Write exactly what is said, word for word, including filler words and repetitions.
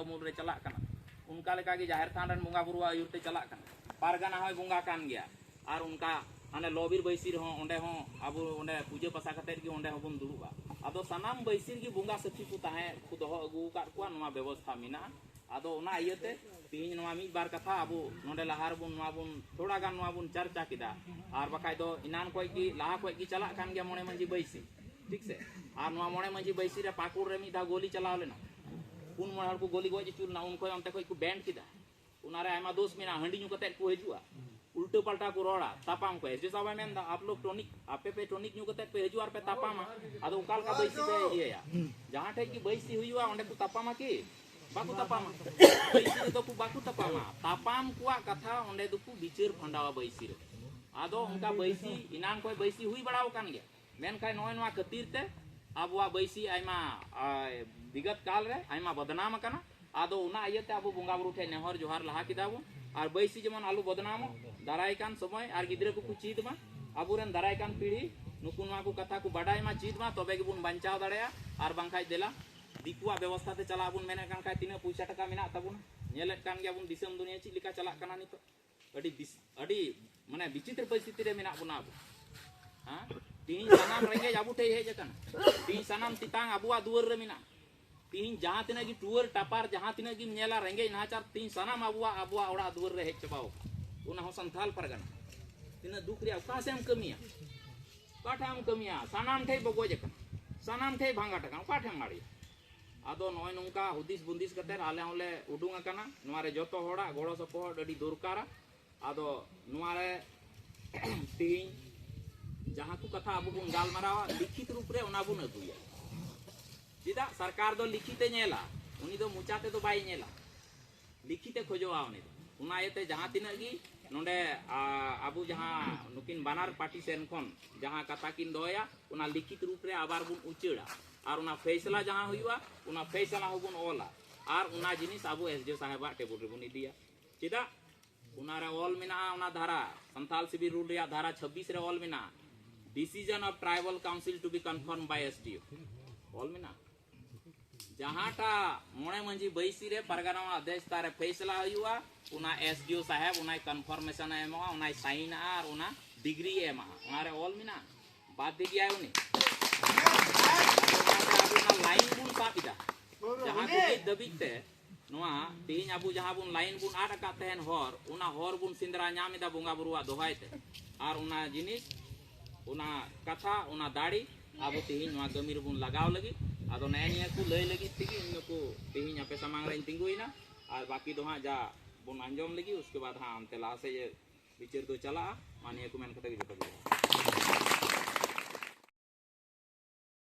ᱩᱢᱩᱞ ᱨᱮ ᱪᱟᱞᱟᱜ ᱠᱟᱱᱟ, ᱚᱱᱠᱟ ᱞᱮᱠᱟᱜᱮ ᱡᱟᱦᱮᱨ ᱛᱷᱟᱱ ᱨᱮᱱ ᱵᱚᱸᱜᱟ ᱵᱩᱨᱩᱣᱟᱜ ᱟᱹᱭᱩᱨ ᱛᱮ ᱪᱟᱞᱟᱜ ᱠᱟᱱᱟ᱾ ᱯᱟᱨᱜᱟᱱᱟ ᱦᱚᱸᱭ ᱵᱚᱸᱜᱟ ᱠᱟᱱ ᱜᱮᱭᱟ᱾ ᱟᱨ ᱚᱱᱠᱟ ᱦᱟᱱᱮ ᱞᱚ ᱵᱤᱨ ᱵᱟᱹᱭᱥᱤ ᱨᱮᱦᱚᱸ ᱚᱸᱰᱮ ᱦᱚᱸ ᱟᱵᱚ ᱚᱸᱰᱮ ᱯᱩᱡᱟᱹ ᱯᱟᱥᱟ ᱠᱟᱛᱮᱫ ᱜᱮ ᱚᱸᱰᱮ ᱦᱚᱸᱵᱚᱱ ᱫᱩᱲᱩᱵᱼᱟ᱾ ᱟᱫᱚ ᱥᱟᱱᱟᱢ ᱵᱟᱹᱭᱥᱤ ᱨᱮᱜᱮ ᱵᱚᱸᱜᱟ ᱥᱟᱹᱠᱷᱤ ᱠᱚ ᱛᱟᱦᱮᱸ ᱠᱚ ᱫᱚᱦᱚ ᱟᱹᱜᱩ ᱟᱠᱟᱫ ᱠᱚᱣᱟ, ᱱᱚᱣᱟ ᱵᱮᱵᱚᱥᱛᱷᱟ ᱢᱮᱱᱟᱜᱼᱟ᱾ ᱟᱫᱚ ᱚᱱᱟ ᱤᱭᱟᱹᱛᱮ ᱛᱮᱦᱮᱧ ᱱᱚᱣᱟ ᱢᱤᱫ ᱵᱟᱨ ᱠᱟᱛᱷᱟ ᱟᱵᱚ ᱱᱚᱰᱮ ᱞᱟᱦᱟ ᱨᱮᱵᱚᱱ ᱱᱚᱣᱟ ᱵᱚᱱ ᱛᱷᱚᱲᱟ ᱜᱟᱱ ᱱᱚᱣᱟ ᱵᱚᱱ ᱪᱟᱨᱪᱟ ᱠᱮᱫᱟ, ᱟᱨ ᱵᱟᱠᱷᱟᱡ ᱫᱚ ᱮᱱᱟᱱ ᱠᱷᱚᱡ ᱜᱮ ᱞᱟᱦᱟ ᱠᱷᱚᱡ ᱜᱮ ᱪᱟᱞᱟᱜ ᱠᱟᱱ ᱜᱮᱭᱟ ᱢᱚᱬᱮ ᱢᱟᱹᱡᱷᱤ ᱵᱟᱹᱭᱥᱤ, ᱴᱷᱤᱠ ᱥᱮ? ᱟᱨ ᱱᱚᱣᱟ ᱢᱚᱬᱮ ᱢᱟᱹᱡᱷᱤ ᱵᱟᱹᱭᱥᱤ ᱨᱮ ᱯᱟᱹᱠᱩᱲ ᱨᱮ ᱢᱤᱫ ᱫᱷᱟᱣ ᱜᱚᱞᱤ ᱪᱟᱞᱟᱣ ᱞᱮᱱᱟ, ᱯᱩᱱ ᱢᱚᱬᱮ ᱦᱚᱲ ᱠᱚ ᱜᱚᱞᱤ ᱜᱚᱡ ᱦᱚᱪᱚ ᱞᱮᱱᱟ, ᱩᱱ ᱠᱷᱚᱡ ᱚᱱᱛᱮ ᱠᱷᱚᱡ ᱠᱚ ᱵᱮᱱᱰ ᱠᱮᱫᱟ᱾ ᱚᱱᱟᱨᱮ ᱟᱭᱢᱟ ᱫᱳᱥ ᱢᱮᱱᱟᱜᱼᱟ, ᱦᱟᱺᱰᱤ ᱧᱩ ᱠᱟᱛᱮᱫ ᱠᱚ ᱦᱤᱡᱩᱜᱼᱟ, ᱩᱞᱴᱟᱹ ᱯᱟᱞᱴᱟ ᱠᱚ ᱨᱚᱲᱟ, ᱛᱟᱯᱟᱢ ᱠᱚ᱾ ᱮᱥ ᱰᱤ ᱥᱟᱦᱵ ᱮ ᱢᱮᱱᱫᱟ, "ᱟᱯ ᱞᱳᱜ ᱴᱚᱱᱤᱠ, ᱟᱯᱮ ᱯᱮ ᱴᱚᱱᱤᱠ ᱧᱩ ᱠᱟᱛᱮᱫ ᱯᱮ ᱦᱤᱡᱩᱜᱼᱟ ᱟᱨ ᱯᱮ ᱛᱟᱯᱟᱢᱟ, ᱟᱫᱚ ᱚᱠᱟ ᱞᱮᱠᱟ ᱵᱟᱹᱭᱥᱤ ᱯᱮ ᱤᱭᱟᱹᱭᱟ?" ᱡᱟᱦᱟᱸ ᱴᱷᱮᱡ ᱜᱮ ᱵᱟᱹᱭᱥᱤ ᱦᱩᱭᱩᱜᱼᱟ, ᱚᱸᱰᱮ ᱠᱚ ᱛᱟᱯᱟᱢᱟ ᱠᱤ? ᱵᱟᱠᱚ ᱛᱟᱯᱟᱢᱟ᱾ ᱵᱟᱹᱭᱥᱤ ᱨᱮᱫᱚ ᱠᱚ ᱵᱟᱠᱚ ᱛᱟᱯᱟᱢᱟ᱾ ᱛᱟᱯᱟᱢ ᱠᱚᱣᱟᱜ ᱠᱟᱛᱷᱟ ᱚᱸᱰᱮ ᱫᱚᱠᱚ ᱵᱤᱪᱟᱹᱨ ᱯᱷᱟᱸᱰᱟᱣᱟ ᱵᱟᱹᱭᱥᱤ ᱨᱮ᱾ ᱟᱫᱚ ᱚᱱᱠᱟ ᱵᱟᱹᱭᱥᱤ ᱮᱱᱟᱝ ᱠᱷᱚᱡ ᱵᱟᱹᱭᱥᱤ ᱦᱩᱭ ᱵᱟᱲᱟᱣ ᱟᱠᱟᱱ ᱜᱮᱭᱟ᱾ ᱢᱮᱱᱠᱷᱟᱱ ᱱᱚᱜᱼᱚᱭ ᱱᱚᱣᱟ ᱠᱷᱟᱹᱛᱤᱨ ᱛᱮ ᱟᱵᱚᱣᱟᱜ ᱵᱟᱹᱭᱥᱤ ᱟᱭᱢᱟ, ᱟ, ᱵᱤᱜᱚᱛ ᱠᱟᱞ ᱨᱮ ᱟᱭᱢᱟ ᱵᱚᱫᱱᱟᱢ ᱟᱠᱟᱱᱟ᱾ ᱟᱫᱚ ᱚᱱᱟ ᱤᱭᱟᱹᱛᱮ ᱟᱵᱚ ᱵᱚᱸᱜᱟ ᱵᱩᱨᱩ ᱴᱷᱮᱱ ᱱᱮᱦᱚᱨ ᱡᱚᱦᱟᱨ ᱞᱟᱦᱟ ᱠᱮᱫᱟ ᱵᱚᱱ᱾ ᱟᱨ ᱵᱟᱹᱭᱥᱤ ᱡᱮᱢᱚᱱ ᱟᱞᱚ ᱵᱚᱫᱱᱟᱢᱚᱜ, ᱫᱟᱨᱟᱭ ᱠᱟᱱ ᱥᱚᱢᱚᱭ ᱟᱨ ᱜᱤᱫᱽᱨᱟᱹ ᱠᱚᱠᱚ ᱪᱮᱫ ᱢᱟ, ᱟᱵᱚᱨᱮᱱ ᱫᱟᱨᱟᱭ ᱠᱟᱱ ᱯᱤᱲᱦᱤ ᱱᱩᱠᱩ ᱱᱚᱣᱟ ᱠᱚ ᱠᱟᱛᱷᱟ ᱠᱚ ᱵᱟᱰᱟᱭ ᱢᱟ, ᱪᱮᱫ ᱢᱟ, ᱛᱚᱵᱮ ᱜᱮᱵᱚᱱ ᱵᱟᱧᱪᱟᱣ ᱫᱟᱲᱮᱭᱟᱜᱼᱟ᱾ ᱟᱨ ᱵᱟᱝᱠᱷᱟᱡ ᱫᱮᱞᱟ ᱫᱤᱠᱩᱣᱟᱜ ᱵᱮᱵᱚᱥᱛᱷᱟ ᱛᱮ ᱪᱟᱞᱟᱜ ᱵᱚᱱ ᱢᱮᱱᱮᱫ ᱠᱟᱱ ᱠᱷᱟᱡ ᱛᱤᱱᱟᱹᱜ ᱯᱚᱭᱥᱟ ᱴᱟᱠᱟ ᱢᱮᱱᱟᱜ ᱛᱟᱵᱚᱱᱟ? ᱧᱮᱞᱮᱫ ᱠᱟᱱ ᱜᱮᱭᱟᱵᱚᱱ ᱫᱤᱥᱚᱢ ᱫᱩᱱᱤᱭᱟᱹ ᱪᱮᱫ ᱞᱮᱠᱟ ᱪᱟᱞᱟᱜ ᱠᱟᱱᱟ ᱱᱤᱛᱚᱜ᱾ ᱟᱹᱰᱤ ᱵᱤᱥ-, ᱟᱹᱰᱤ ᱢᱟᱱᱮ ᱵᱤᱪᱤᱛᱨᱚ ᱯᱚᱨᱤᱥᱛᱷᱤᱛᱤ ᱨᱮ ᱢᱮᱱᱟᱜ ᱵᱚᱱᱟ ᱟᱵᱚ᱾ ᱦᱮᱸ? ᱛᱤᱦᱤᱧ ᱥᱟᱱᱟᱢ ᱨᱮᱸᱜᱮᱡ ᱟᱵᱚ ᱴᱷᱮᱡ ᱦᱮᱡ ᱟᱠᱟᱱᱟ᱾ ᱛᱤᱦᱤᱧ ᱥᱟᱱᱟᱢ ᱛᱮᱛᱟᱝ ᱟᱵᱚᱣᱟᱜ ᱫᱩᱣᱟᱹᱨ ᱨᱮ ᱢᱮᱱᱟᱜᱼᱟ᱾ ᱛᱤᱦᱤᱧ ᱡᱟᱦᱟᱸ ᱛᱤᱱᱟᱹᱜ ᱜᱮ ᱴᱩᱣᱟᱹᱨ ᱴᱟᱯᱟᱨ, ᱡᱟᱦᱟᱸ ᱛᱤᱱᱟᱹᱜ ᱜᱮᱢ ᱧᱮᱞᱟ ᱨᱮᱸᱜᱮᱡ ᱱᱟᱦᱟᱪᱟᱨ, ᱛᱤᱦᱤᱧ ᱥᱟᱱᱟᱢ ᱟᱵᱚᱣᱟᱜ, ᱟᱵᱚᱣᱟᱜ ᱚᱲᱟᱜ ᱫᱩᱣᱟᱹᱨ ᱨᱮ ᱦᱮᱡ ᱪᱟᱵᱟᱣ ᱟᱠᱟᱱᱟ᱾ ᱚᱱᱟ ᱦᱚᱸ ᱥᱟᱱᱛᱷᱟᱞ ᱯᱟᱨᱜᱟᱱᱟ᱾ ᱛᱤᱱᱟᱹᱜ ᱫᱩᱠ ᱨᱮᱭᱟᱜ, ᱚᱠᱟ ᱥᱮᱫ ᱮᱢ ᱠᱟᱹᱢᱤᱭᱟ? ᱚᱠᱟ ᱴᱷᱮᱱ ᱮᱢ ᱠᱟᱹᱢᱤᱭᱟ? ᱥᱟᱱᱟᱢ ᱴᱷᱮᱡ ᱵᱚᱜᱚᱡ ᱟᱠᱟᱱᱟ, ᱥᱟᱱᱟᱢ ᱴᱷᱮᱡ ᱵᱷᱟᱸᱜᱟᱴ ᱟᱠᱟᱱᱟ, ᱚᱠᱟ ᱴᱷᱮᱱ ᱮᱢ ᱟᱲᱮᱭᱟ? ᱟᱫᱚ ᱱᱚᱜᱼᱚᱭ ᱱᱚᱝᱠᱟ ᱦᱩᱫᱤᱥ ᱵᱩᱸᱫᱤᱥ ᱠᱟᱛᱮ ᱟᱞᱮ ᱦᱚᱸᱞᱮ ᱩᱰᱩᱝ ᱟᱠᱟᱱᱟ᱾ ᱱᱚᱣᱟ ᱨᱮ ᱡᱚᱛᱚ ᱦᱚᱲᱟᱜ ᱜᱚᱲᱚ ᱥᱚᱯᱚᱦᱚᱫ ᱟᱹᱰᱤ ᱫᱚᱨᱠᱟᱨᱟ᱾ ᱟᱫᱚ ᱱᱚᱣᱟ ᱨᱮ ᱛᱮᱦᱮᱧ ᱡᱟᱦᱟᱸ ᱠᱚ ᱠᱟᱛᱷᱟ ᱟᱵᱚ ᱵᱚᱱ ᱜᱟᱞᱢᱟᱨᱟᱣᱟ, ᱞᱤᱠᱷᱤᱛ ᱨᱩᱯ ᱨᱮ ᱚᱱᱟ ᱵᱚᱱ ᱟᱹᱜᱩᱭᱟ᱾ ᱪᱮᱫᱟᱜ? ᱥᱚᱨᱠᱟᱨ ᱫᱚ ᱞᱤᱠᱷᱤᱛ ᱮ ᱧᱮᱞᱟ, ᱩᱱᱤ ᱫᱚ ᱢᱚᱪᱟ ᱛᱮᱫᱚ ᱵᱟᱭ ᱧᱮᱞᱟ, ᱞᱤᱠᱷᱤᱛ ᱮ ᱠᱷᱚᱡᱚᱜᱼᱟ ᱩᱱᱤ ᱫᱚ᱾ ᱚᱱᱟ ᱤᱭᱟᱹᱛᱮ ᱡᱟᱦᱟᱸ ᱛᱤᱱᱟᱹᱜ ᱜᱮ ᱱᱚᱰᱮ, ᱟ, ᱟᱵᱚ ᱡᱟᱦᱟᱸ ᱱᱩᱠᱤᱱ ᱵᱟᱱᱟᱨ ᱯᱟᱨᱴᱤ ᱥᱮᱱ ᱠᱷᱚᱱ ᱡᱟᱦᱟᱸ ᱠᱟᱛᱷᱟ ᱠᱤᱱ ᱫᱚᱦᱚᱭᱟ, ᱚᱱᱟ ᱞᱤᱠᱷᱤᱛ ᱨᱩᱯ ᱨᱮ ᱟᱵᱟᱨ ᱵᱚᱱ ᱩᱪᱟᱹᱲᱟ᱾ ᱟᱨ ᱚᱱᱟ ᱯᱷᱮᱥᱞᱟ ᱡᱟᱦᱟᱸ ᱦᱩᱭᱩᱜᱼᱟ, ᱚᱱᱟ ᱯᱷᱮᱥᱞᱟ ᱦᱚᱸᱵᱚᱱ ᱚᱞᱟ᱾ ᱟᱨ ᱚᱱᱟ ᱡᱤᱱᱤᱥ ᱟᱵᱚ ᱮᱥ ᱰᱤ ᱳ ᱥᱟᱦᱮᱵᱟᱜ ᱴᱮᱵᱩᱞ ᱨᱮᱵᱚᱱ ᱤᱫᱤᱭᱟ᱾ ᱪᱮᱫᱟᱜ? ᱚᱱᱟ ᱨᱮ ᱚᱞ ᱢᱮᱱᱟᱜᱼᱟ, ᱚᱱᱟ ᱫᱷᱟᱨᱟ, ᱥᱟᱱᱛᱟᱞ ᱥᱤᱵᱤᱞ ᱨᱩᱞ ᱨᱮᱭᱟᱜ ᱫᱷᱟᱨᱟ ᱪᱷᱟᱵᱵᱤᱥ ᱨᱮ ᱚᱞ ᱢᱮᱱᱟᱜᱼᱟ, "Decision of tribal council to be confirmed by S D O", ᱚᱞ ᱢᱮᱱᱟᱜᱼᱟ᱾ ᱡᱟᱦᱟᱸᱴᱟᱜ ᱢᱚᱬᱮ ᱢᱟᱹᱡᱷᱤ ᱵᱟᱹᱭᱥᱤ ᱨᱮ ᱯᱟᱨᱜᱟᱱᱟ ᱟᱜ ᱟᱫᱮᱥ ᱛᱟᱨᱮ ᱯᱷᱮᱥᱞᱟ ᱦᱩᱭᱩᱜᱼᱟ, ᱚᱱᱟ ᱮᱥ ᱰᱤ ᱳ ᱥᱟᱦᱮᱵᱽ ᱚᱱᱟᱭ ᱠᱚᱱᱯᱷᱟᱨᱢᱮᱥᱚᱱ ᱮ ᱮᱢᱚᱜᱼᱟ, ᱚᱱᱟᱭ ᱥᱟᱭᱤᱱ ᱟᱜᱼᱟ ᱟᱨ ᱚᱱᱟ ᱰᱤᱜᱽᱨᱤ ᱮ ᱮᱢᱟᱜᱼᱟ᱾ ᱚᱱᱟᱨᱮ ᱚᱞ ᱢᱮᱱᱟᱜᱼᱟ, ᱵᱟᱫ ᱜᱮᱭᱟᱭ ᱩᱱᱤ᱾ ᱟᱫᱚ ᱚᱱᱟᱛᱮ ᱟᱵᱚ ᱚᱱᱟ ᱞᱟᱭᱤᱱ ᱵᱚᱱ ᱥᱟᱵ ᱮᱫᱟ᱾ ᱡᱟᱦᱟᱸ ᱠᱚ ᱱᱤᱛ ᱫᱷᱟᱹᱵᱤᱡ ᱛᱮ ᱱᱚᱣᱟ ᱛᱮᱦᱮᱧ ᱟᱵᱚ ᱡᱟᱦᱟᱸ ᱵᱚᱱ ᱞᱟᱭᱤᱱ ᱵᱚᱱ ᱟᱫ ᱟᱠᱟᱫ ᱛᱟᱦᱮᱱ ᱦᱚᱨ, ᱚᱱᱟ ᱦᱚᱨ ᱵᱚᱱ ᱥᱮᱸᱫᱽᱨᱟ ᱧᱟᱢ ᱮᱫᱟ ᱵᱚᱸᱜᱟ ᱵᱩᱨᱩᱣᱟᱜ ᱫᱚᱦᱟᱭ ᱛᱮ᱾ ᱟᱨ ᱚᱱᱟ ᱡᱤᱱᱤᱥ, ᱚᱱᱟ ᱠᱟᱛᱷᱟ, ᱚᱱᱟ ᱫᱟᱲᱮ ᱟᱵᱚ ᱛᱮᱦᱮᱧ ᱱᱚᱣᱟ ᱠᱟᱹᱢᱤ ᱨᱮᱵᱚᱱ ᱞᱟᱜᱟᱣ ᱞᱟᱹᱜᱤᱫ᱾ ᱟᱫᱚ ᱱᱮᱜᱼᱮ ᱱᱤᱭᱟᱹ ᱠᱚ ᱞᱟᱹᱭ ᱞᱟᱹᱜᱤᱫ ᱛᱮᱜᱮ ᱤᱧ ᱱᱩᱠᱩ ᱛᱮᱦᱮᱧ ᱟᱯᱮ ᱥᱟᱢᱟᱝ ᱨᱮᱧ ᱛᱤᱸᱜᱩᱭᱮᱱᱟ᱾ ᱟᱨ ᱵᱟᱹᱠᱤ ᱫᱚ ᱦᱟᱸᱜ ᱡᱟ ᱵᱚᱱ ᱟᱸᱡᱚᱢ ᱞᱟᱹᱜᱤᱫ, ᱩᱥᱠᱮ ᱵᱟᱫ ᱦᱟᱸᱜ ᱚᱱᱛᱮ ᱞᱟᱦᱟ ᱥᱮᱫ ᱵᱤᱪᱟᱹᱨ ᱫᱚ ᱪᱟᱞᱟᱜᱼᱟ᱾ ᱢᱟ ᱱᱤᱭᱟᱹ ᱠᱚ ᱢᱮᱱ ᱠᱟᱛᱮ ᱜᱮ ᱡᱚᱛᱚ ᱜᱮ᱾